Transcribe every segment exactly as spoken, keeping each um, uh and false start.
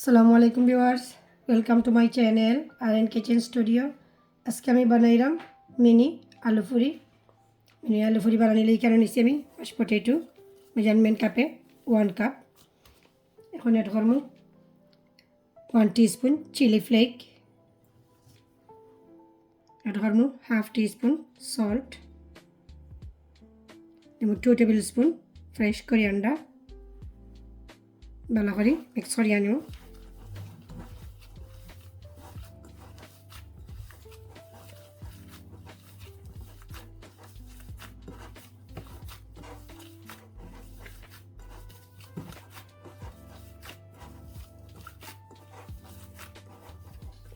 আসসালামু আলাইকুম viewers, welcome to my channel R N Kitchen Studio। আজকে আমি বানাইরাম মিনি আলু ফুরি। মিনি আলু ফুরি বানানির লাগি এখানো নিছি আমি mashed potato, measurement কাপে ওয়ান কাপ। এখন অ্যাড করমু one teaspoon chili flake, add করমু হাফ টিস্পুন সল্ট, দিমু two tablespoon fresh coriander. ভালা করি মিক্স করিয়া নিমু।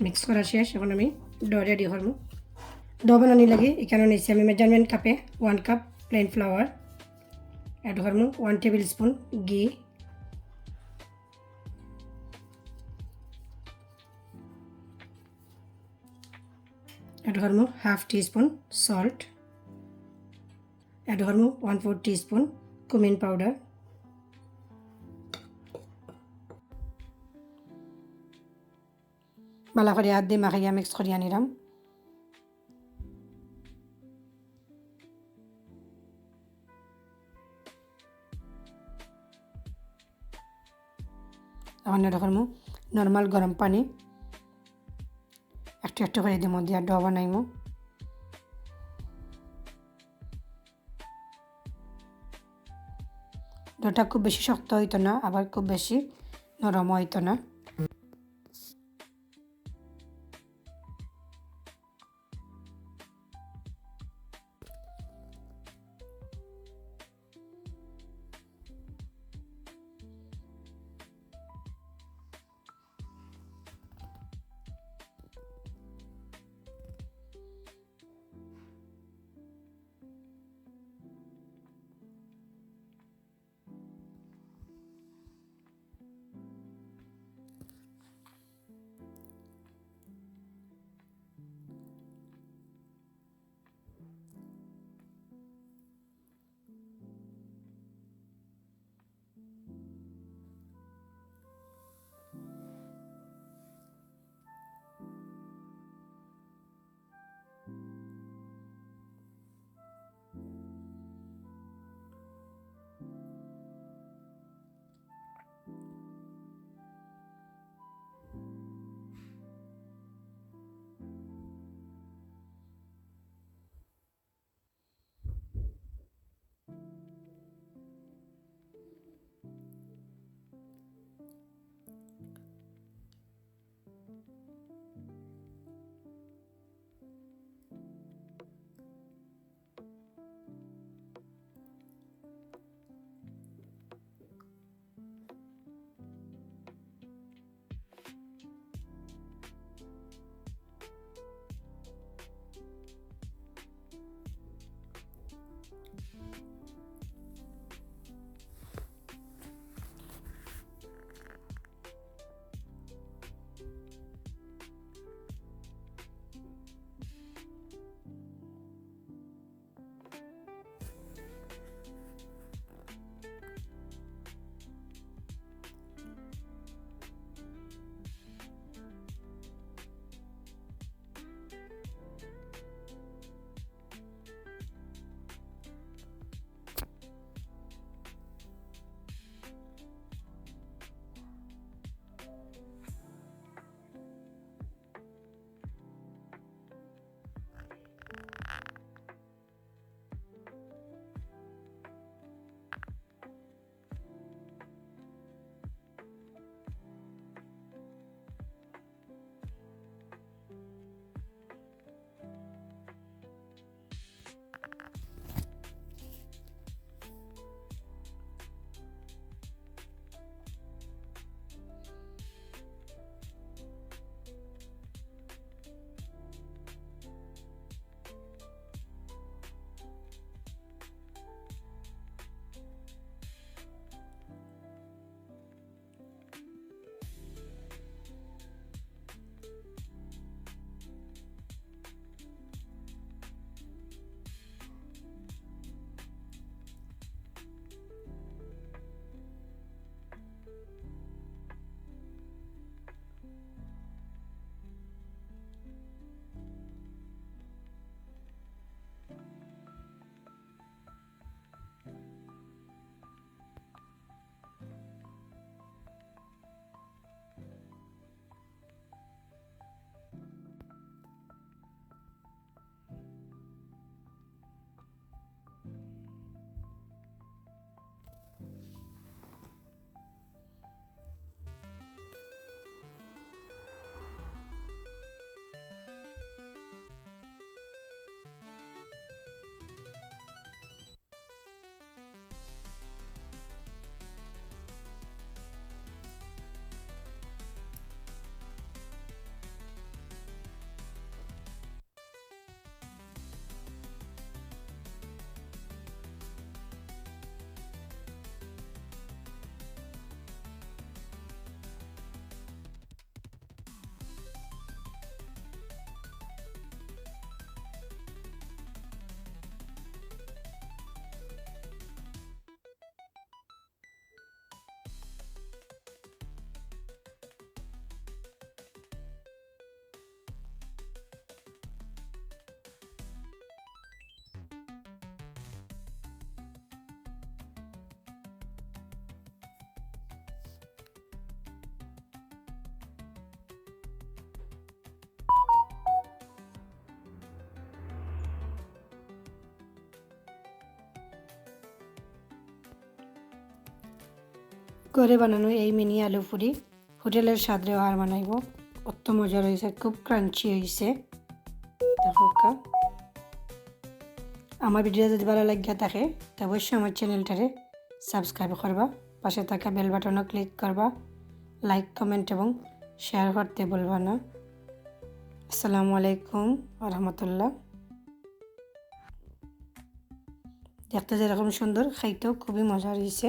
মিক্স করা শেষ, এখন আমি ডো রেডি করমু। ডো বানানির লাগি এখানো নিছি আমি মেজারমেন্ট কাপে one cup plain flour, add করমু one tablespoon ghee, add করমু হাফ টিস্পুন সল্ট, অ্যাড করমু one four teaspoon cumin powder. ভালা করি হাত দি মাখাইয়া মিক্স করিয়া নিরাম। এখন অ্যাড করমু নরমাল গরম পানি, একটু একটু করি দিমু, দিয়া ডো বানাইমু। ডোটা খুব বেশি শক্ত অইতো না, আবার খুব বেশি নরমও অইতো না। ঘরে বানানো এই মিনি আলু পুরি হোটেলর স্বাদরেও হার মানাইবো। অত মজার অইছে, খুব ক্রাঞ্চি অইছে। দেখউক্কা, আমার ভিডিও যদি ভালা লাগিয়া থাকে, তে অবশ্যই আমার চ্যানেলটারে সাবস্ক্রাইব করবা, পাশে থাকা বেল বাটনও ক্লিক করবা, লাইক, কমেন্ট এবং শেয়ার করতে ভুলবা না। আসসালামু আলাইকুম ওয়া রাহমাতুল্লাহ। দেখতে যেরকম সুন্দর, খাইতেও খুবই মজার অইছে।